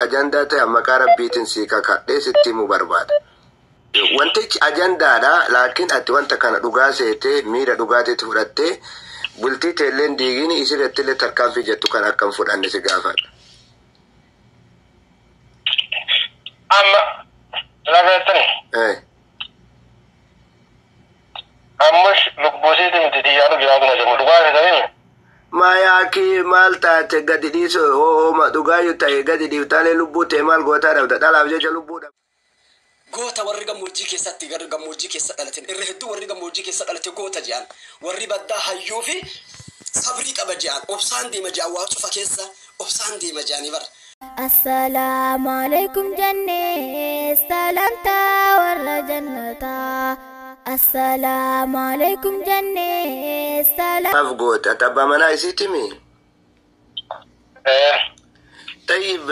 Ajandaa ta'e maqaa Rabbiitiin sii kakadhee sitti himuu barbaada. Wantichi ajandaadha, laakiin ati wanta kana dhugaa seetee miira dhugaatiitti fudhattee bultii teelleen diigini isirrattillee tarkaanfii jettu kan akka hin fudhanne si gaafadha. Amma lafa Eh. Ammas lubbuu isiitii miti xiyyaanu jiraatuma jedhu dhugaa feetanii. Maayaakii maal taate gadi dhiisu hooma dhugaayyuu ta'e gadi dhiiftaalee lubbuu ta'e maal gootaa dhabda dhalaaf jecha lubbuu dhabda. Goota warri gammoojjii keessatti gara gammoojjii keessa dhalateen irra hedduu warri gammoojjii keessa dhalate goota jedhan, warri baddaa hayyuu fi sabrii qaba jedhan, obsaan deema jedhan, waa cufa keessa obsaan deema jedhanii bara. Assalaamu alaikum jennee salaamtaa warra jannataa. Assalaamu alaikum jennee salaamtaa. Maaf goota ati abbaa manaa isiitimi? Eh. Tayyib,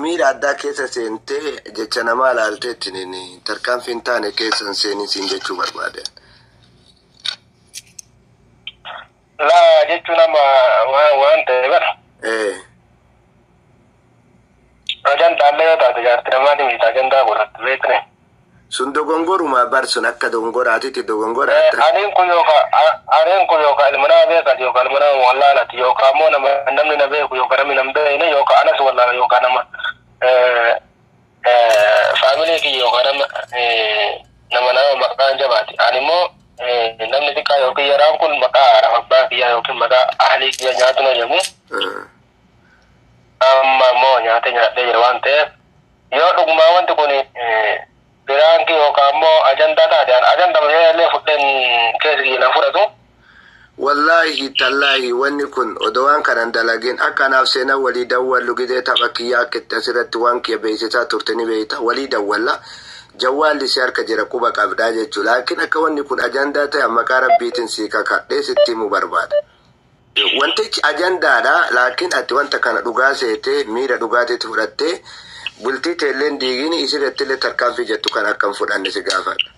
miira addaa keessa seentee jecha namaa ilaalteetti tarkaanfii hin taane keessa hin seenin siin jechuu barbaade. Laa jechuun amma waan ta'e bara. Eh. Ajandaallee yoo taate jaarti namaati miti ajandaa godhatti beekne. Sun dogongoruma bar, sun akka dogongoraatitti dogongoraata. Aniin kun yookaan ilma nama beekati yookaan ilma nama wallaalati yookaan immoo nama namni na beeku yookaan namni na hin beekne yookaan anas wallaala yookaan nama faamilii kiyya yookaan nama maqaan jabaati. Ani immoo namni xiqqaa yookiin yaraan kun maqaa haadha abbaa kiyyaa yookiin maqaa ahlii kiyya nyaatu na jedhamu. Amma immoo nyaatee nyaadhee jira waan ta'eef yoo dhugumaa wanti kun biraankii yookaan immoo ajandaa taate ajandaa malee illee fudheen keessa kiyya na fudhatu. Wallaahi tallaahi, wanni kun odoo waan kanan dalagin akka anaaf seenaa walii dawwallu gidee tapha kiyyaa akka itti asirratti waan kiyya beeksisaa turte ni beeyta, walii dawwalla, jawwaalli si harka jira, quba qabdaa jechuudha. Laakiin akka wanni kun ajandaa ta'e maqaa Rabbiitiin si kakadhee sitti himuu barbaada. Wantichi ajandaadha, laakiin ati wanta kana dhugaa seetee miira dhugaatiitti fudhattee bultii teelleen diigini isirrattillee tarkaanfii jettu kan akka hin fudhanne si gaafadha.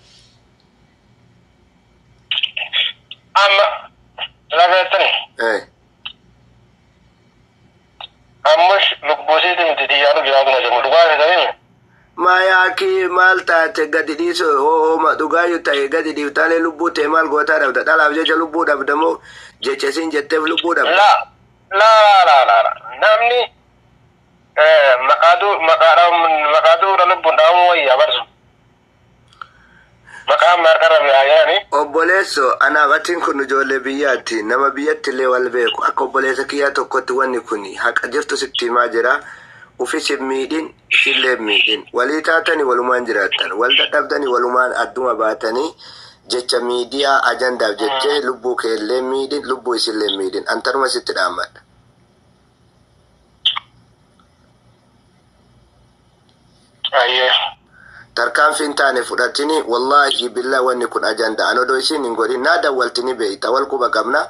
Amma lafa Eh. Ammas lubbuu isiitii miti xiyyaanu jiraatuma jedhu dhugaa feetanii. Maayaakii maal taate gadi dhiisu hooma dhugaayyuu ta'e gadi dhiiftaalee lubbuu ta'e maal gootaa dhabda dhalaaf jecha lubbuu dhabda moo jecha isiin jetteef lubbuu dhabda? Laa laa laa laa laa, namni maqaatu maqaadhaan maqaatu lubbuun dhahamuu wayyaa barsu. Maqaan marqarra mi'aayaani. Obboleesso, anaaf atiin kun ijoollee biyyaatti, nama biyyatti illee wal beeku, akka obboleessa kiyyaa tokkotti wanni kun haqa jirtu sitti himaa jira. Ufis hin miidhin, isillee hin miidhin. Walii taatanii walumaan jiraattan, wal dadhabdanii walumaan adduma baatanii, jecha miidiyaa ajandaaf jettee lubbuu keellee miidhin, lubbuu isillee miidhin. Antanuma sitti dhaammadha. Ayyee. Tarkaanfii hin taane fudhatini. Wallaahi billaa, wanni kun ajandaa an odoo isin hin godhin naa dawwaltini beeyta, wal quba qabna.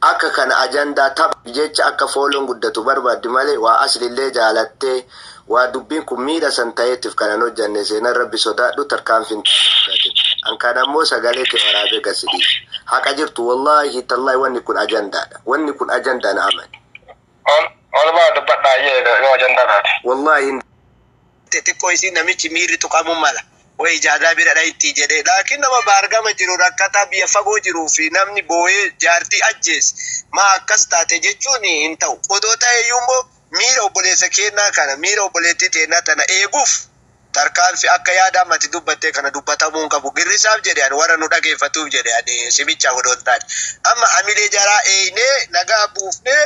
Akka kana ajandaa tapha jecha akka fooloon guddatu barbaaddi malee waa aslillee jaalattee waa dubbiin kun miidha san ta'eetiif kanan hojjanne seenan. Rabbi sodaadhu, tarkaanfii hin taane fudhatin. An kana ammoo sagalee kee waraabee gasi dhiisa. Haqa jirtu, wallaahi tallaahi, wanni kun ajandaadha, wanni kun ajandaa, na amani. Ol ol baa dubbadhaa ayyee yoo ajandaa taate. Wallaahi. Xixiqqoo isii namichi miirri tuqamuu mala. Way ijaadaa bira dhayitti jedhee, laakiin nama baargama jiru, rakkataa biyya fagoo jiruu fi namni boo'ee jaartii ajjeese maa akkas taate jechuun hin ta'u. Odoo ta'e iyyuu immoo miira obboleessa keenyaa kana, miira obboleettii teennaa tana eeguuf tarkaanfii akka yaada ammati dubbattee kana dubbatamuu hin qabu. Girrisaaf jedhe, ani warra nu dhageeffatuuf jedhe, ani simicha odoo hin taane. Amma hamilee jaraa eeynee nagaa buufnee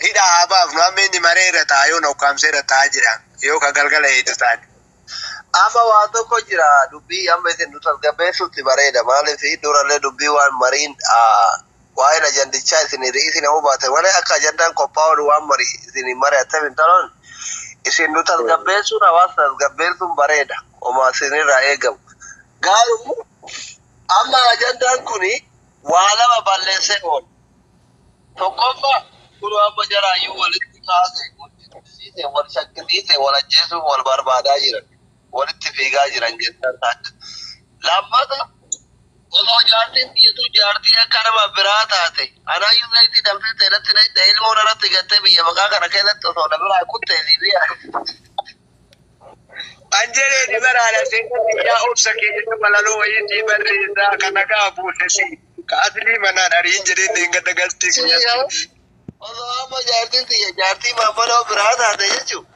hidha haa baafnu. Amma inni maree irra ta'a yoo na ukkaamsee irra taa'aa jira yoo ka galgala eeydu taane. Amma waa tokko jira, dubbii amma isin nu tasgabbeessutti bareeda. Maaliif durallee dubbii waan mariin waa'een ajandichaa isin ri'isi nama baate malee akka ajandaan qophaa'uun waan marii isin mari'attan hin taloon isin nu tasgabbeessuun hawaasa tasgabbeessuun bareeda. Homaa isinirraa eegamu. Garuu amma ajandaan kuni waa lama balleessee oola. Tokkoffaa, kun amma jaraayyuu walitti kaase, wal wal shakkisiise, wal ajjeesuuf wal barbaadaa jiran, walitti fiigaa jiran jettan takka. Lammata Osoo jaartiin biyyatu jaartii akka nama biraa taate anaayyuu zayitii danfee seenatti na ilmoo irratti gattee biyya maqaa kana keessatti osoo na biraa kuttee biyya. Anjelee ni baraara seenaa yaa obsa keenya walaloo wayii ni barreessaa kan nagaa buuse si ka aslii manaan ariin jedhee ni gadda galtii kiyyatti. Osoo amma jaartiin tiyya jaartii maammaloo biraa taate jechuun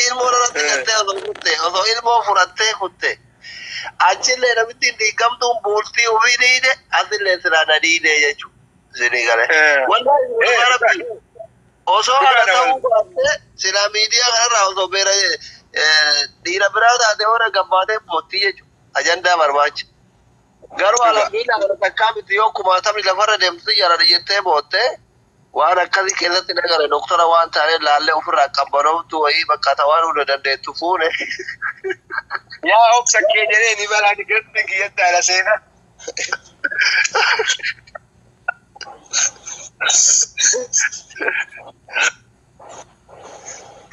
ilmoo irratti gattee osoo kutte osoo ilmoo furattee kutte achillee namitti diigamtuun buultii ofii dhiide asillee silaa na dhiide jechuudha. Isinii galee. Wallaahi dhugaa rabbi osoo ana ta'uu baatte silaa miidiyaa kanarraa osoo beera dhiira biraa taate hora gammaatee boottii jechuudha. Ajandaa barbaacha. Garuu alhamdulillah kana takkaa miti yoo kumaatamni lafarra deemtu yarara jettee boottee waan akkasii keessatti nagare doktora waan taanee laallee ofirraa qabbanoomtu wayii bakka ta'aan hunda dandeettu fuune. Yaa obsa kee jedhee ni baraani galtii kiyyatti haala seenaa.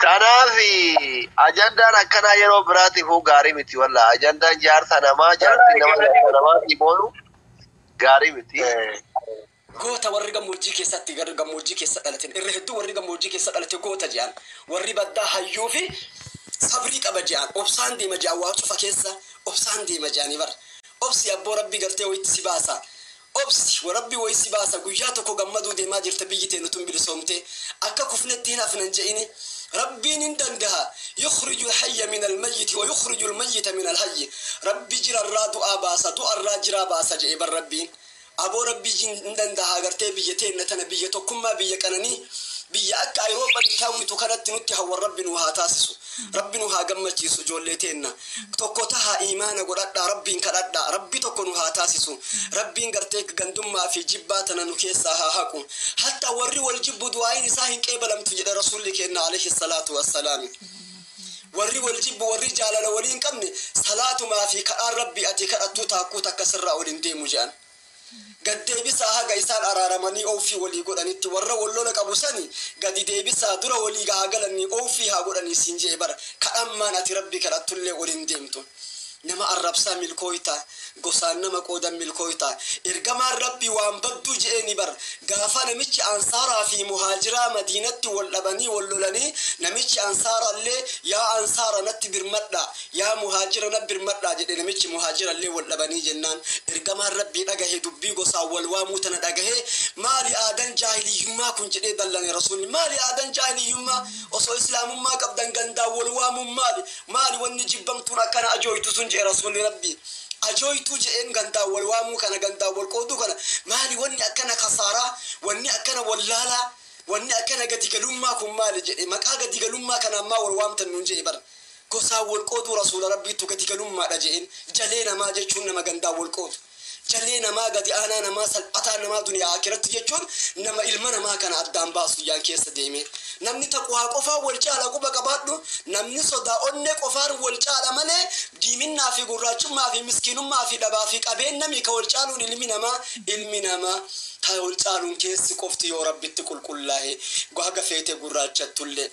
Kanaaf ajandaan akkanaa yeroo biraatiif gaarii miti walla ajandaan jaarsa namaa jaarsi nama jaarsa namaatiif oolu gaarii miti. Goota warri gammoojjii keessatti gara gammoojjii keessa dhalateen irra hedduu warri gammoojjii keessa dhalate goota jedhan, warri baddaa hayyuu fi sabrii qaba jedhan, obsaan deema jedhan, waa cufa keessa obsaan deema jedhanii bara. Obsi abboo rabbi gartee wayitti si baasa. Obsi rabbi wayi si baasa. Guyyaa tokko gammaduu deemaa jirta biyyi tee nutun bilisoomte akka kufnetti hin hafnan je'ini. Rabbiin hin dandaha. Yukhriju alhayya min almayyiti wa yukhriju almayyita min alhayyi. Rabbi jirarraa du'aa baasa, du'arraa jiraa baasa je'e bar rabbiin. Aboo rabbi hin dandaha gartee biyya teenna tana biyya tokkummaa biyya qananii biyya akka Awurooppatti hawwitu kanatti nutti hawwan rabbi nu haa taasisu. Rabbi nu haa gammachiisu ijoollee teenna. Tokko tahaa imaana godhadhaa rabbiin kadhadhaa rabbi tokko nu haa taasisu. Rabbiin gartee gandummaa fi jibbaa tana nu keessaa haa haqu. Hatta warri wal jibbu du'aayin isaa hin qeebalamtu jedhe rasuulli keenna alayhi salaatu wassalaami. Warri wal jibbu warri jaalala walii hin qabne salaatumaa fi kadhaan rabbi ati kadhattuu taakkuu takka sirraa ol hin deemu jedhan. Gaddeebisaa haga isaan araaramanii oofii walii godhanitti warra wal lola qabu sani gadi deebisaa dura walii haa galanii oofii haa godhanii siin jee bara kadhammaan ati rabbi kadhattullee ol hin deemtu. Nama arrabsaa milkooyta, gosaan nama qoodan milkooyta. Ergamaan rabbi waan badduu je'eeni bar gaafa namichi ansaaraa fi muhaajiraa madiinatti wal dhabanii wal lolanii namichi ansaarallee yaa ansaara natti birmadha yaa muhaajira na birmadha jedhe namichi muhaajirallee wal dhabanii jennaan ergamaan rabbii dhagahe dubbii gosaan wal waamuu tana dhagahe maali aadan jaahiliyyummaa kun jedhee dallane rasuulli maali aadan jaahiliyyummaa osoo islaamummaa qabdan gandaan wal waamuun maali maali wanni jibbamtuun akkana ajooytu sun jedhe rasuulli rabbii ajooytuu jedheen gandaan wal waamuu kana gandaan wal qooduu kana maali wanni akkana kasaaraa wanni akkana wallaalaa wanni akkana gadigalummaa kun maali jedhe maqaa gadigalummaa kana ammaa wal waamtan nuun jedhe bara gosaan wal qooduu rasuula rabbiittu gadigalummaadha jedheen jalee namaa jechuun nama gandaan wal qoodu jalee namaa gadi aanaa namaa salphataa namaa duniyaa akiratti jechuun nama ilma namaa kana addaan baasu yaan keessa deeme namni taqwaa qofaan wal caala quba qabaadhu namni sodaa onnee qofaan wal caala malee diiminnaa fi gurraachummaa fi miskiinummaa fi dhabaa fi qabeennami ka wal caaluun ilmi namaa ka wal caaluun keessi qofti yoo rabbitti qulqullaa'e haga feete gurraachattullee.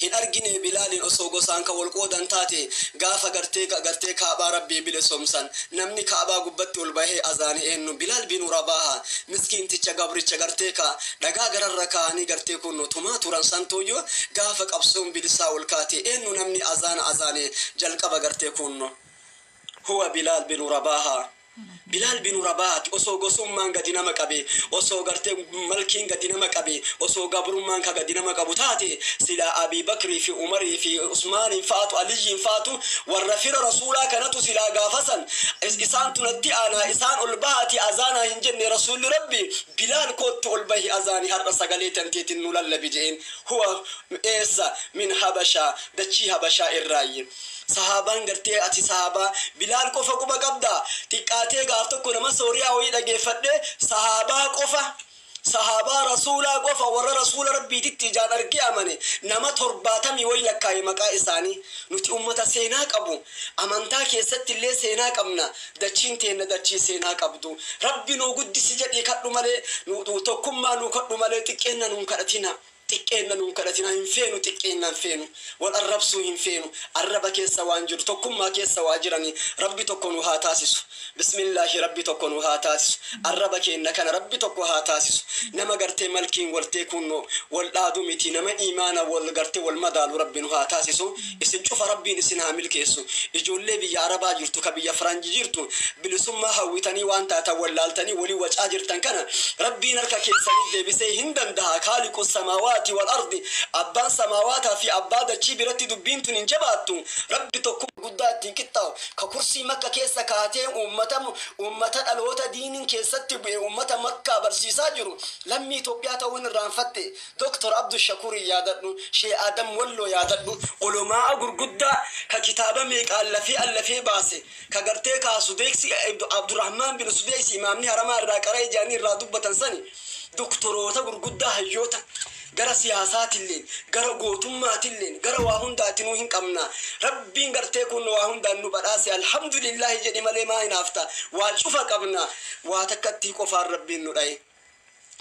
Hin argine Bilaaliin osoo gosaan ka wal qoodan taate gaafa gartee kaabaa rabbii bilisoomsan namni kaabaa gubbatti ol bahee azaanii eenyu Bilaal binu Rabaaha miskiinticha gabricha gartee ka dhagaa gararra kaa'anii gartee kun tumaa turan santuuyyuu gaafa qabsoon bilisaa ol kaate eenyu namni azaana azaanee jalqaba gartee kunno huwa Bilaal binu Rabaaha. Bilaal binu Rabaati osoo gosummaan gadi nama qabe osoo gartee malkiin gadi nama qabe osoo gabrummaan ka gadi nama qabu taate silaa Abii Bakrii fi Umarii fi Usmaaniin fa'atu Aliyyiin fa'atu warra fira rasuulaa kanatu silaa gaafasan isaan tunatti aanaa isaan ol bahaati azaanaa hin jenne rasuulli rabbi Bilaal koottu ol bahi azaanii har'a sagalee tanteetiin nu lallabi je'een huwa eessa min Habashaa dachii Habashaa irraayyi. Sahaabaan gartee ati sahaabaa Bilaal qofa quba qabda xiqqaatee gaaf tokko nama Sooriyaa wayii dhageeffadhe sahaabaa qofa sahaabaa rasuulaa qofa warra rasuula rabbiititti ijaan argee amane nama 70 wayii lakkaa'e maqaa isaanii nuti ummata seenaa qabu amantaa keessatti illee seenaa qabna dachiin teenna dachii seenaa qabdu rabbi nuu guddisi jedhii kadhu malee tokkummaa nuu kadhu malee xiqqeenna nuun kadhatina. Xiqqeenna nuun kadhatina hin feenu, xiqqeenna hin feenu, wal arrabsuu hin feenu. Arraba keessa waan jiru, tokkummaa keessa waa jirani. Rabbi tokko nu haa taasisu. Bismillaahi, Rabbi tokko nu haa taasisu. Arraba keenna kana Rabbi tokko haa taasisu. Nama gartee malkiin waltee kunno wal dhaadu miti, nama iimaana wal gartee wal madaalu Rabbi nu haa taasisu. Isin cufa Rabbiin isin haa milkeessu. Ijoollee biyya Arabaa jirtu, ka biyya Faranji jirtu, bilisummaa hawwitanii waan taatan wallaaltanii walii wacaa jirtan kana Rabbiin harka keessanii deebisee hin danda'a. Kaaliqu samaawaati wal ardi, abbaan samaawaataa fi abbaa dachii biratti dubbiin tun hin jabaattu. Rabbi tokko guddaa ittiin qixxaawu, ka kursii Makka keessa kaatee uummata dhaloota diiniin keessatti bu'e, uummata Makkaa barsiisaa jiru, lammii Itoophiyaa ta'uun irraanfatte. Doktor Abdushakurii yaadadhu, Shee Adam Walloo yaadadhu, olomaa gurguddaa ka kitaaba meeqaan lafee allafee baase, ka gartee kaasu deeksi Abdurrahmaan bin Sudeysi imaamni haramaa irraa qara ijaanii irraa dubbatan sani, doktoroota gurguddaa, hayyoota gara siyaasaatilleen, gara gootummaatilleen, gara waa hundaatinuu hin qabna. Rabbiin gartee kun waa hundaan nu badhaase, alhamdulillahi jedhi malee maa hinaafta? Waa cufa qabna. Waa takkattii qofaan Rabbiin nu dhaye,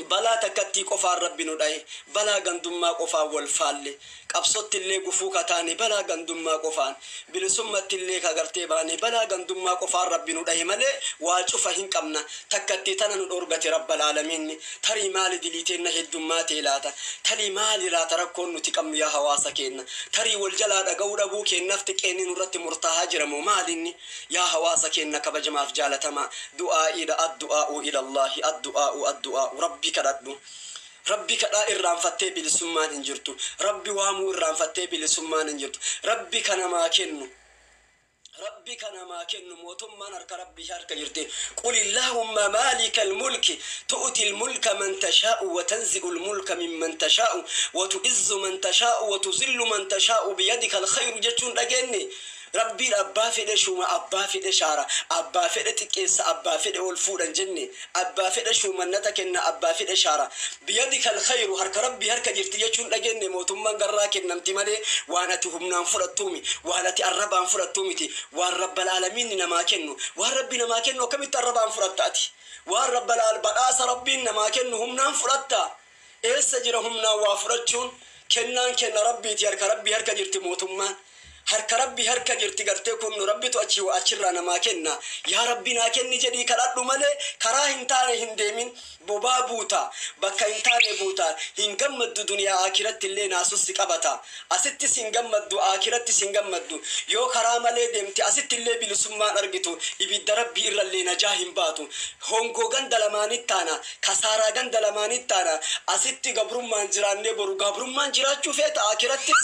balaa takkattii qofaan Rabbi nu dhaye. Balaa gandummaa qofaan wal faalle, qabsottillee gufuu kataane balaa gandummaa qofaan, bilisummattillee ka gartee baane balaa gandummaa qofaan Rabbi nu dhaye malee waa cufa hin qabna. Takkattii tana nu dhorgate Rabbal aalamiinni. Tarii maali diliiteenna heddummaa ta'e laata? Tarii maali laata rakkoon nuti qabnu, yaa hawaasa keenna? Tarii wal jalaa dhaga'uu dhabuu keennaaf xiqqeenni nurratti murtaahaa jira moo maalinni? Yaa hawaasa keenna kabajamaaf jaalatamaa, du'aa'iidha. Addu'aa'u ilallaahi, addu'aa'u, addu'aa'u. Rabbi kadhadhu, Rabbi kadhaa irraanfattee bilisummaan hin jirtu. Rabbi waamuu irraanfattee bilisummaan hin jirtu. Rabbi kanamaa kennu, Rabbi kanamaa kennu. Mootummaan harka Rabbii harka jirti. Qul illaahumma maalika almulki tu'ti almulka man tashaa'u wa tanzi'u almulka mimman tashaa'u wa tu'izzu man tashaa'u wa tuzillu man tashaa'u biyadika alkhayru jechuun dhageenye. Rabbiin abbaa fedhe shuuma, abbaa fedhe shaara, abbaa fedhe xiqqeessa, abbaa fedhe ol fuudhan jenne. Abbaa fedhe shuumannata kenna, abbaa fedhe shaara. Biyadika alkhayru, harka Rabbii harka jirti jechuun dhageenye. Mootummaan garraa kennamti malee waan ati humnaan fudhattuumi, waan ati arrabaan fudhattuu miti. Waan Rabbal aalamiinni namaa kennu, waan Rabbi namaa kennu akkamitti arrabaan fudhatta ati? Waan Rabbal badhaasa Rabbiin namaa kennu humnaan fudhatta? Eessa jira humnaan waa fudhachuun? Kennaan kenna Rabbiiti. Harka Rabbii harka jirti mootummaan, harka Rabbii harka jirti. Gartee kun Rabbitu achi achirraa namaa kenna. Yaa Rabbi naa kenni jedhii kadhadhu malee karaa hin taane hin deemin. Bobaa buuta, bakka hin taane buuta, hin gammaddu. Duniyaa akiratti illee naasus si qabata. Asittis hin gammaddu, akirattis hin gammaddu. Yoo karaa malee deemte asitti illee bilisummaan argitu, ibidda Rabbii irrallee najaa hin baatu. Hongoo ganda lamaanitti taana, kasaaraa ganda lamaanitti taana. Asitti gabrummaan jiraannee boru gabrummaan jiraachuu feeta? Akirattis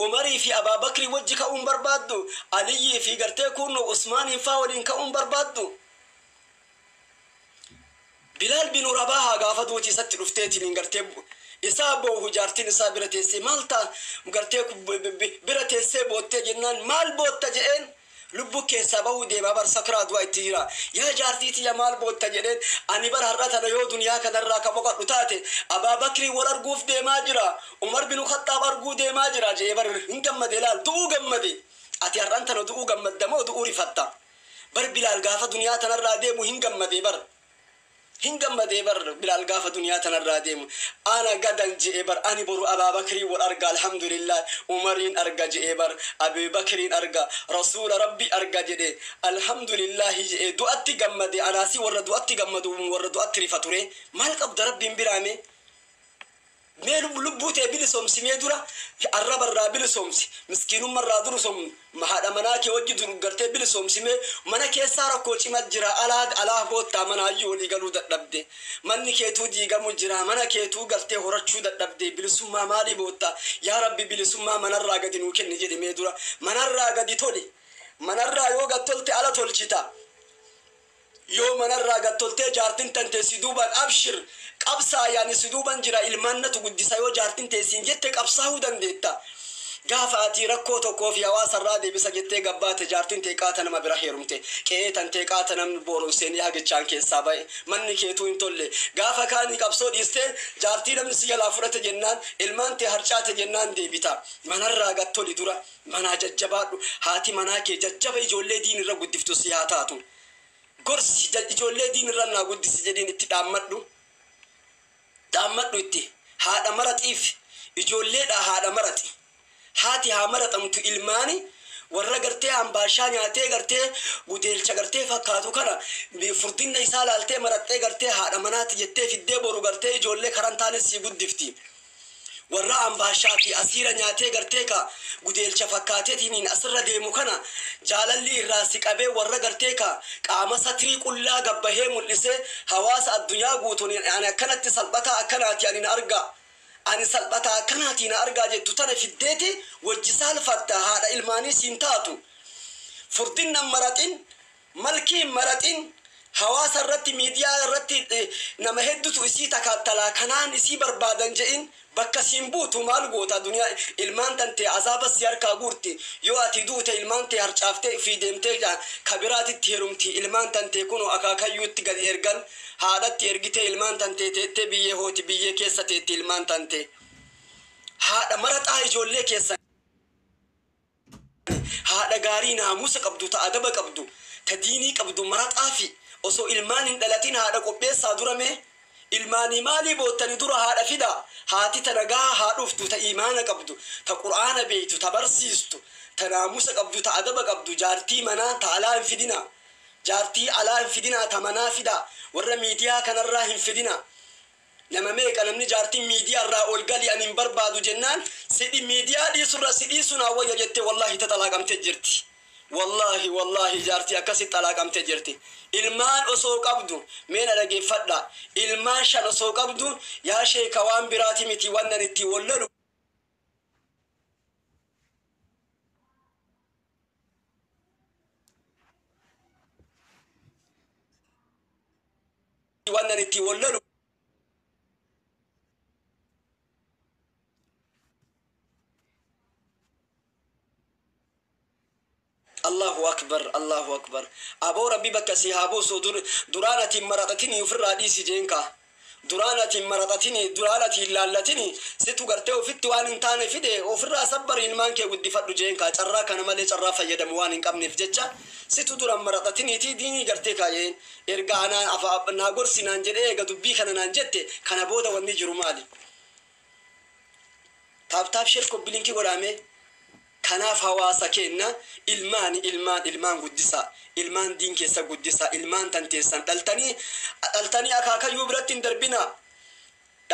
Umarii fi Abaabakrii wajji ka'uun barbaaddu? Aliyyii fi gartee kunno Usmaaniin faa waliin ka'uun barbaaddu? Bilaal bin Rabaahaa gaafa duuti isatti dhufteetiin gartee isaa boohu, jaartiin isaa bira teessee, maal ta'a gartee bira teessee boottee jennaan, maal bootta jedheen. Lubbuu keessaa bahuu deemaa bar, sakraa du'a itti jira. Yaa jaartii tiyya, maal bootta jedheen. Ani bar har'a tana yoo duniyaa kanarraa ka boqadhu taate Abaabakrii wal arguuf deemaa jira, Umar bin Khattaab arguu deemaa jira jedhee bar hin gammade. Laal, du'uu gammade. Ati har'an tana du'uu gammadda moo du'uu rifatta? Bar Bilaal gaafa duniyaa tanarraa deemu hin gammade bar, hin gammadee bar. Bilaal gaafa duniyaa tanarraa deemu ana gadan je'e bar. Ani boru Abaabakrii wal arga, alhamdulillah, Umariin arga je'e bar, Abubakriin arga, Rasuula Rabbi arga jedhe, alhamdulillahi je'e du'atti gammade. Anaasi warra du'atti gammadu, warra du'atti rifa ture. Maal qabda Rabbiin biraame? Mee lubbuu ta'e bilisoomsi. Mee dura arraba irraa bilisoomsi, miskiinummaa durusom haadha manaa kee wajji dur gartee bilisoomsi. Mee mana keessaa rakkoo cima jira, alaa alaa boottaa, manaayyuu walii galuu dadhabde, manni keetuu diigamu jira, mana keetuu gartee horachuu dadhabde, bilisummaa maalii bootta? Yaa Rabbi, bilisummaa manarraa gadi nuu kenni jedhi. Mee dura manarraa gadi toli. Manarraa yoo gad tolte ala tolchita. Yoo manarraa gad toltee jaartin tante si duuban abshir qabsaa, yaani si duuban jira, ilmaannatu guddisa yoo jaartin teessiin jette, qabsaa'uu dandeetta. Gaafa ati rakkoo tokkoo fi hawaasarraa deebisa jettee gabbaate, jaartin tee qaata nama bira heerumte, qe'ee tantee qaata namni booron seenee hagichaan keessaa ba'e, manni keetuu hin tolle. Gaafa kaanii qabsoo dhiistee jaartii namni si jalaa fudhate jennaan, ilmaan tee harcaate jennaan deebita. Manarraa gad toli dura, manaa jajjabaadhu. Haati manaa kee jajjaba ijoollee diin irra guddiftu si haa taatu. Gorsi, ijoollee diin irra naa guddisi jedhiin itti dhaammadhu, dhaammadhu itti. Haadha maraxiif ijoolleedha haadha maraxi. Haati haa maraxamtu ilmaani warra gartee hambaashaa nyaatee gartee gudeelcha gartee fakkaatu kana furdinna isaa laaltee maraxxee gartee haadha manaati jettee fiddee boru gartee ijoollee karan taane sii guddifti. Warra ambaashaa fi asiira nyaatee gartee ka gudeelcha fakkaateetiin asirra deemu kana jaalalli irraa si qabee warra gartee ka qaama satirii qullaa gabbahee mul'isee hawaasa addunyaa guutuun ani akkanatti salphataa akkanaati ani na argaa. Ani salphataa akkanaatii na argaa jettu tana fiddeeti wajji saalfatta haadha ilmaanii siin taatu. Furdinna maraxin, malkii maraxin, hawaasa irratti miidiyaa irratti nama heddutu isii takaattalaa kanaan isii barbaadan je'in bakka siin buutu maal goota duniyaa ilmaan tantee azaaba si harkaa guurti yoo ati duute ilmaan tee harcaaftee fi deemtee kabiraatitti heerumti ilmaan tantee kunoo akaakayyuutti gadi ergan haadhatti ergitee ilmaan tantee teettee biyyee hooti biyyee keessa teetti ilmaan tantee haadha maraxaa ijoollee keessa haadha gaarii naamusa qabdu ta adaba qabdu ta diinii qabdu maraxaa fi osoo ilmaan hin dhalatin haadha qopheessaa durame ilmaanii maalii boottani dura haadha fida haati ta nagaa haa dhuftu ta imaana qabdu ta qur'aana beeytu ta barsiistu ta naamusa qabdu ta adaba qabdu jaartii manaa ta alaa hin fidina jaartii alaa hin fidina ta manaa fida warra miidiyaa kanarraa hin fidina nama meeqa namni jaartiin miidiyaa irraa ol gali ani hin barbaadu jennaan sidhi miidiyaa dhiisurra si dhiisu naa wayya jettee wallaahi ta xalaaqamtee jirti. Wallahi wallahi jaartii akkasi xalaaqamtee jirti. Ilmaan osoo qabdu mee na dhageeffadha. Ilmaan 5 osoo qabdu yaa sheeka waan biraati miti wannan ittiin wallalu. Wannan ittiin wallalu. Allahu akbar Allahu akbar aboo rabbi bakka si haa buusu duraan ati hin maraxatini ofirraa dhiisi jeenka duraan ati hin maraxatini duraan ati hin laallatini situ gartee ofitti waan hin taane fide ofirraa sabbari ilmaan kee guddifadhu jeenka carraa kana malee carraa fayyadamu waan hin qabneef jecha situ duraan maraxatiniiti diinii gartee kaayeen erga anaan afa naa gorsi naan jedhee eega dubbii kana naan jette kana booda wanni jiru maali taaptaap sheer kobbilinkii godhaame kanaaf hawaasa kenna ilmaan ilmaan ilmaan guddisaa ilmaan diin keessa guddisaa ilmaan tanteessan dhaltanii dhaltanii akaakayyuu biratti hin darbina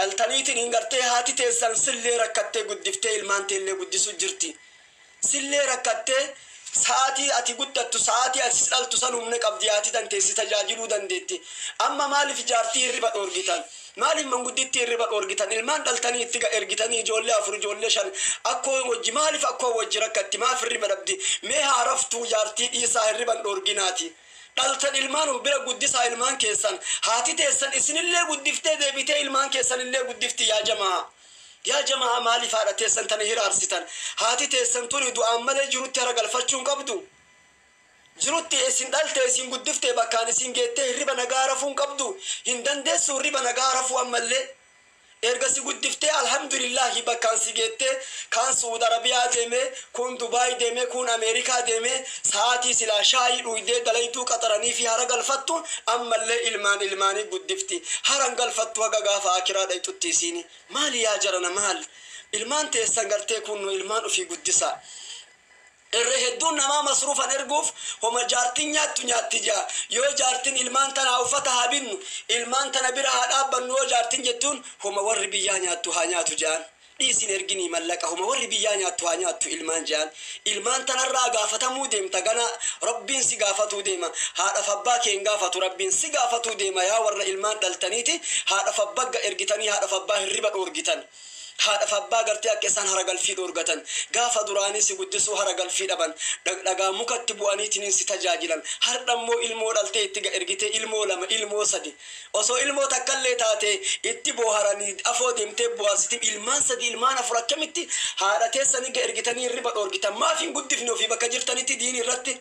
dhaltaniitiin hin gartee haati teessan sillee rakkattee guddiftee ilmaan teellee guddisu jirti sillee rakkattee sa'aatii ati guddattu sa'aatii ati dhaltu san humna qabdi haati tanteessi tajaajiluu dandeetti amma maaliif jaartii hirriba dhoorgitan maaliif mangudditti hirriba dhoorgitan ilmaan dhaltanii itti ergitanii ijoollee 4 ijoollee 5 akkoo wajji maaliif akkoo wajji rakkatti maaf hirriba dhabdi mee haa raftuu jaartii dhiisaa hirriban dhoorginaati dhaltan ilmaan bira guddisaa ilmaan keessan haati teessan isinillee guddiftee deebitee ilmaan keessanillee guddifti yaa jamaa yaa jamaa maaliif haadha teessan tana hiraarsitan haati teessan tuni du'aan malee jirutti hara galfachuu hin qabdu jirutti isin dhalte isin guddiftee bakkaan isin geettee hirriba nagaa rafuu hin qabdu hin dandeessu hirriba nagaa rafuu ammallee erga si guddiftee alhamdulillahi bakkaan si geettee kaan Suudi Arabiyaa deemee kun Dubaay deemee kun Ameerikaa deemee sa'aatii silaa shaayii dhuydee dalayduu qaxaranii fi hara galfattu ammallee ilmaan ilmaanii guddifti haran galfattu haga gaafa akiraa dhayxutti isiini maali yaa jarana maal ilmaan teessan gartee kunnu ilmaan ofii guddisaa irra hedduun namaa masruufan erguuf homa jaartiin nyaattu nyaatti jaa yoo jaartiin ilmaan tanaa uffata haa binnu ilmaan tana bira haa dhaabbannu yoo jaartiin jettuun homa warri biyyaa nyaattu haa nyaatu jaan dhiisin erginii mallaqa homa warri biyyaa nyaattu haa nyaattu ilmaan jaan ilmaan tanarraa gaafatamuu deemta gana rabbiin si gaafatuu deema haadhaaf abbaa kee hin gaafatu rabbiin si gaafatuu deema yaa warra ilmaan dhaltaniiti haadhaaf abbaa ergitanii haadhaaf abbaa hirriba dhoorgitan haadhaaf abbaa gartee akka isaan hara galfii dhoorgatan gaafa duraanii si guddisuu hara galfii dhaban dhagaa mukatti bu'aniitiin si tajaajilan har'a immoo ilmoo dhaltee itti ergitee ilmoo 2 ilmoo 3 osoo ilmoo takkallee taate itti booharanii afoo deemtee bohaarsiti ilmaan 3 ilmaan 4 akkamitti haadha teessanii ergitanii hirriba dhoorgitan maaf hin guddifne ofii bakka jirtanitti diinii irratti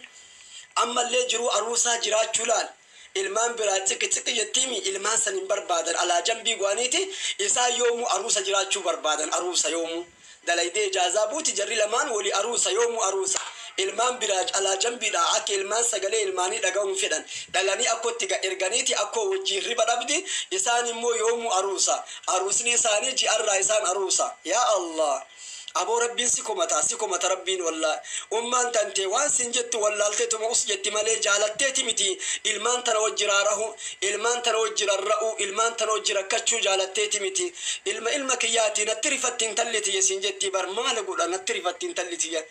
ammallee jiruu aruusaa jiraachuu laal ilmaan biraa ciqi ciqi jettiimi ilmaan san hin barbaadan alaa jambii go'aniiti isaan yoomuu aruusa jiraachuu barbaadan aruusa yoomuu dalaydee ijaazaa buuti jarri lamaan walii aruusa yoomuu aruusa Ilmaan biraa alaa jambiidha akka ilmaan sagalee ilmaanii dhaga'uun fedhan. Dhalanii akkootti erganiiti akkoo wajjin riba dhabdi isaan immoo yoomuu aruusa. Aruusni isaanii ji'arraa isaan aruusa. Yaa Allah. Aboo rabbiin si komata si komata rabbiin wallaa ummaan tante waan sin jettu wallaalteetuma us jetti malee jaalatteeti miti ilmaan tana wajji raarahu ilmaan tana wajji rarra'u ilmaan tana wajji rakkachuu jaalatteeti miti ilma ilma kiyyaati natti rifatti intalli tiyya sin jetti bar maala godha natti rifatti intalli tiyya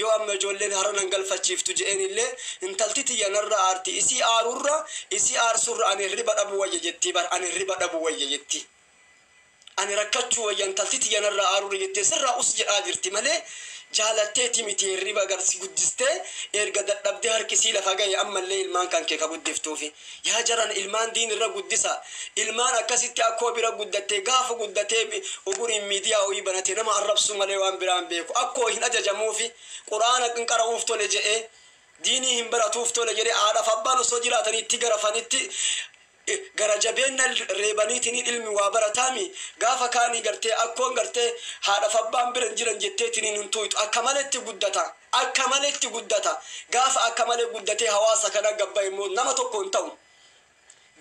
yoo amma ijoolleen hara nan galfachiiftu je'een illee intalti tiyya narra aarti isii aarurra isii aarsurra ani riba dhabu wayya jetti bar ani riba dhabu wayya jetti. Ani rakkachuu wayya intalti tiyya narraa aarurra jettee sirraa us jedhaa jirti malee jaalatteeti miti hirriba garsi guddistee erga dadhabdee harkisii lafa gahe ammallee ilmaan kan kee ka guddiftuufi. Yaa jaran ilmaan diin irra guddisa. Ilmaan akkasitti akkoo bira guddattee gaafa guddatee uguriin miidiyaa ho'ii banate nama arrabsu malee waan biraan beeku. Akkoo hin ajajamuufi quraana hin qara'uuf tole je'ee diinii hin baratuuf tole jedhee haadhaaf abbaan osoo jiraatanii itti garafanitti gara jabeenna reebaniitiin ilmi waa barataami gaafa kaanii gartee akkoon gartee haadhaaf abbaan bira hin jiran jetteetiin hin tuytu akka maletti guddata akka maletti guddata gaafa akka malee guddatee hawaasa kana gabba immoo nama tokko hin ta'u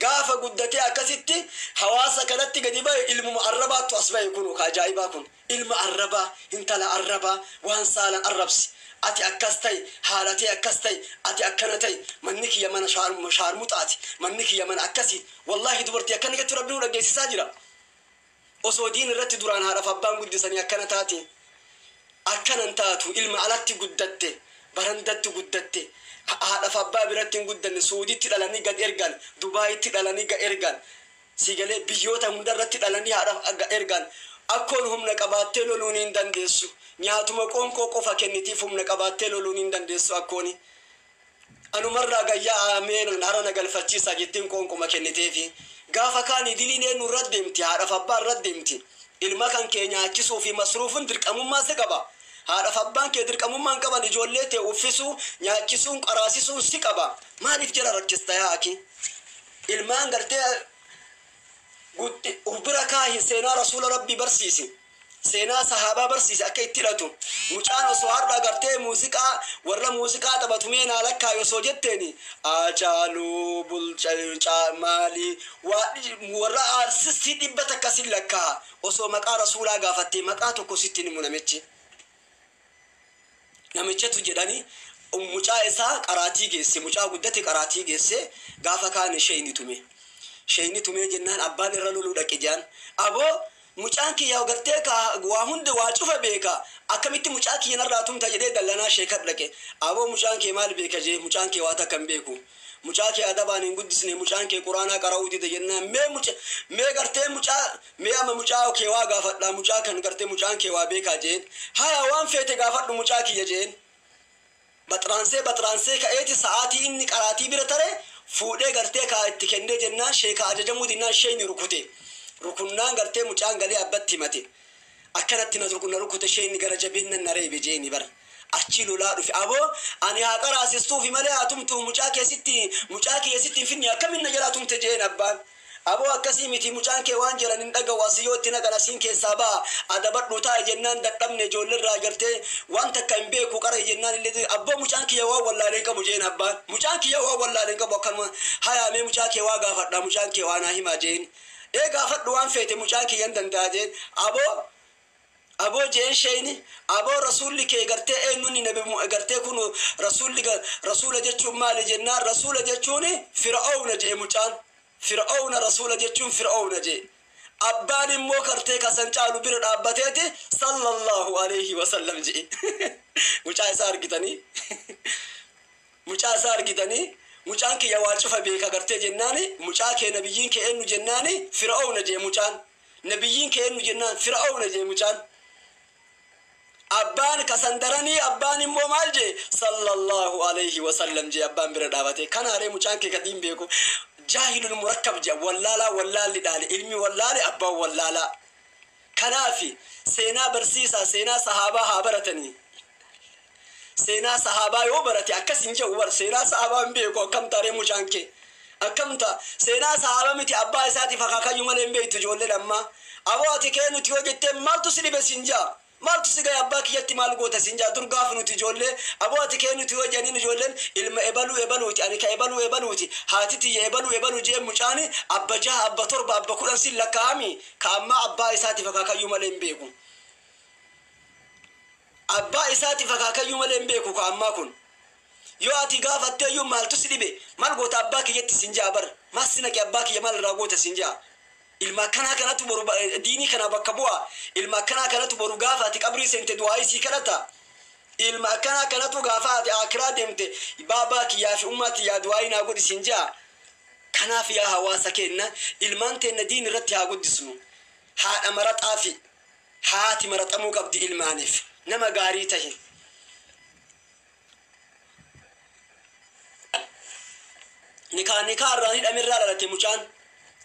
gaafa guddatee akkasitti hawaasa kanatti gadi ba'e ilmuma arrabaattu as ba'e kun ka ajaa'ibaa kun ilma arrabaa intala arrabaa waan saalan arrabsi. Ati akkas ta'e haalatee akkas ta'e ati akkana ta'e manni kiyya mana shaarmuxaati manni kiyya mana akkasii wallaahi dubartii akkana jettu rabbiin nu dhageessisaa jira. Osoo diin irratti duraan haadhaaf abbaan guddisanii akkana taate akkanan taatu ilma alatti guddatte barandatti guddatte haadhaaf abbaa biratti hin guddanne suuditti dhalanii gad ergan dubaayitti dhalanii gad ergan sigalee biyyoota hundarratti dhalanii haadhaaf gad ergan akkoon humna qabaattee loluun hin dandeessu. Nyaatuma qoonqoo qofa kennitiif humna qabaattee loluun hin dandeessu akkooni. Anumarraa gayyaa ameen hara na galfachiisa jettiin qoonqoma kenniteefi. Gaafa kaanii diliin eenyu irra deemti haadhaaf abbaa irra deemti. Ilma kan kee nyaachisuu fi masruufuun dirqamummaa si qaba. Haadhaaf abbaan kee dirqamummaan qaban ijoollee ta'e uffisuu nyaachisuun qaraasisuun si qaba. Maaliif jala rakkista yaaki? Ilmaan gartee bira kaahi seenaa rasuula rabbii barsiisi. Seenaa sahaabaa barsiise akka itti hidhatu. Mucaan osoo har'a gartee muuziqaa warra muuziqaa taphatu mee naa lakkaa'i osoo jetteeni Acaaluu bulchaa maalii warra aarsistii dhibba takka sin lakkaa'a osoo maqaa rasuulaa gaafattee maqaa tokko sitti himu namichi. Namichatu jedhani mucaa isaa qaraatii geesse mucaa guddate qaraatii geesse gaafa kaan ishee tume. Isheen tumee jennaan abbaan irra loluu dhaqe jedhan. Aboo mucaan kiyya gartee ka waa hunda waa cufa beeka akkamitti mucaa kiyya narraa tumta jedhee dallanaa sheekat dhaqe. Aboo mucaan kee maal beeka jee mucaan kee waa takka hin beeku. Mucaa kee adabaan hin guddisne mucaan kee quraanaa qara'uu dide jennaan mee mucaa mee gartee mucaa mee amma mucaa kee waa gaafadha mucaa kan gartee mucaan kee waa beekaa jeen. Haya waan feete gaafadhu mucaa kiyya jeen. Baxraansee baxraansee ka'eeti sa'aatii inni qaraatii bira tare fuudhee gartee kaa itti kennee jennaan sheekaa ajajamuu dinnaan isheen rukute. Rukunnaan gartee mucaan galee abbatti himate. Akkanatti na rukute isheen gara jabeennan na reebe jeeni bara. Achi lolaa dhufe aboo ani haa qaraasistuufi malee haa tumtu mucaa keessatti hin finne akkamiin na jalaa tumte jeen abbaan. Aboo akkasii miti mucaan kee waan jedhan hin dhaga'u asii yoo itti naqan asiin keessaa ba'a adabadhu taa'e jennaan dadhabne ijoolleerraa gartee waan takka hin beeku qara jennaan illee abboo mucaan kiyya waan wallaalee hin qabu jeen abbaan. Mucaan kiyya waan wallaalee hin qabu akkanuma hayaamee mucaa kee waa gaafadha mucaan kee waa naa himaa jeen. Ee gaafadhu waan feete mucaan kiyya hin danda'a jeen. Aboo aboo jeen sheeni aboo rasuulli kee gartee eenyuun nabi gartee kun rasuulli rasuula jechuun maali jennaan rasuula jechuun fir'aawna jee mucaan. Fir'aawna rasuula jechuun fir'aawna jee. Abbaan immoo gartee kasan caalu bira dhaabbateeti sallallahu alayhi wa sallam jee. Mucaa isaa argitanii mucaa isaa argitanii mucaan kiyya waa cufa beeka gartee jennaani mucaa kee nabiyyiin kee eenyu jennaani fir'aawna jee mucaan. Nabiyyiin kee eenyu jennaan fir'aawna jee mucaan. Abbaan kasandaranii abbaan immoo maal jee sallallahu alayhi wa sallam jee abbaan bira dhaabate. Kanaaree mucaan kee kadiin beeku jaahilul murakkab jee wallaalaa wallaalli dhaale ilmi wallaale abbaan wallaalaa. Kanaafi seenaa barsiisaa seenaa sahaabaa haa baratanii. Seenaa sahaabaa yoo barate akkas hin jedhu bar seenaa sahaabaa hin beeku akkam taaree mucaan kee. Akkam ta'a seenaa sahaabaa miti abbaa isaatiif akaakayyuu malee hin beektu ijoolleen ammaa. Aboo ati kee nuti yoo jettee maaltu si dhibe siin jaa. Maaltu si gahe abbaa kiyyatti maal goota siin jaa? Dur gaafa nuti ijoollee aboo ati kee nuti yoo jedhaniin ijoolleen ilma ebaluu ebaluuti, ani ka ebaluu ebaluuti, haati tiyya ebaluu ebaluu jee mucaani abba 6, abba 7, abba 10 siin lakkaa'ami. Ka ammaa abbaa isaatiif akaakayyuu malee hin beeku. Abbaa isaatiif akaakayyuu malee hin beeku ka ammaa kun. Yoo ati gaafattee iyyuu maaltu si dhibe, maal goota abbaa kiyyatti siin jaa bar, maal si naqe abbaa kiyya maal irraa goota siin jaa. Ilma akkanaa kanatu boru diinii kana bakka bu'a. Ilma akkanaa kanatu boru gaafa ati qabrii seente du'aayii sii kadhata. Ilma akkanaa kanatu gaafa ati akiraa deemte baabaa kiyyaa fi ummaa tiyyaa du'aayii naa godhi siin jaa. Kanaaf yaa hawaasa keenna, ilmaan teenna diin irratti haa guddisnu. Haadha maraxaa fi haati maraxamuu qabdi ilmaaniif. Nama gaarii tahi. Nikaa nikaa irraan hidhamirraa dhalate mucaan.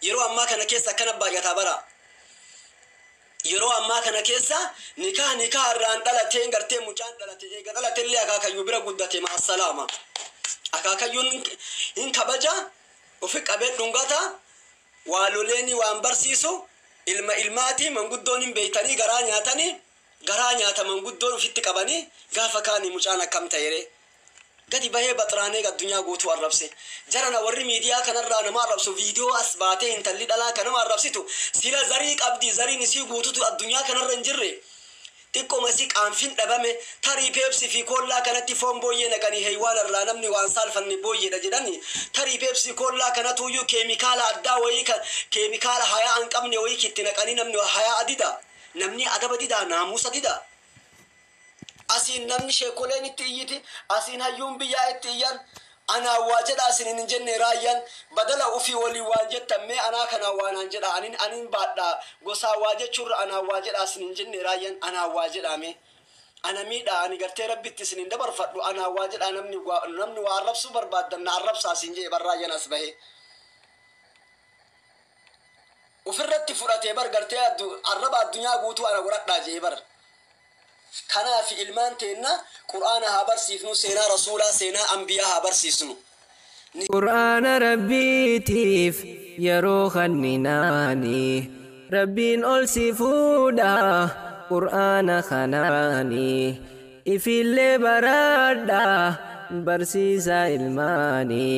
Yeroo ammaa kana keessa akkana baay'ataa bara. Yeroo ammaa kana keessa nikaa nikaa irraan dhalateen gartee mucaan dhalate eega dhalatellee akaakayyuu bira guddate maassalaama. Akaakayyuun hin kabaja, ofi qabee dhungata, waa loleeni waan barsiisu, ilma ilmaati manguddoon hin beeytanii garaa nyaatanii, garaa nyaata manguddoon ofitti qabanii gaafa kaanii mucaan akkam ta'ere. Gadi bahee baxraanee addunyaa guutuu arrabse. Jarana warri miidiyaa kanarraa nama arrabsu viidiyoo as baatee intalli dhalaa kan nama arrabsitu sila zarii qabdi, zariin isii guututu addunyaa kanarra hin jirre. Xiqqooma isii qaanfin dhabame tarii peepsii fi koollaa kanatti foon booyyee naqanii heywaan irraa namni waan saalfanne booyyeedha jedhani. Tarii peepsii koollaa kanatuyyuu keemikaala addaa wayii kan keemikaala hayaa hin qabne wayii itti naqanii namni hayaa dida. Namni adaba dida, naamusa dida. Asiin namni sheekoleen itti iyyiti, asiin hayyuun biyyaa itti iyyan, anaa waa jedha asiniin hin jenne raayyaan badala ufii walii waan jettan mee anaa kanaa waanaan jedha anin anin baadha gosaa waa jechuurra anaa waa jedha asiniin hin jenne raayyaan anaa waa jedha mee ana miidha ani gartee rabbitti isiniin dabarfadhu anaa waa jedha namni waa arrabsuu barbaaddan na arrabsaa siin jee bar raayyaan as bahee. Ufirratti fudhatee bar gartee arraba addunyaa guutuu ana godhadhaa jee bar. Kanaaf ilmaan teenna Qur'aana haa barsiifnu, seenaa rasuulaa, seenaa ambiyaa haa barsiisnu. Qur'aana Rabbiitiif yeroo kanninaani Rabbiin ol si fuudha Qur'aana kanaani ifillee baradha barsiisa ilmaanii.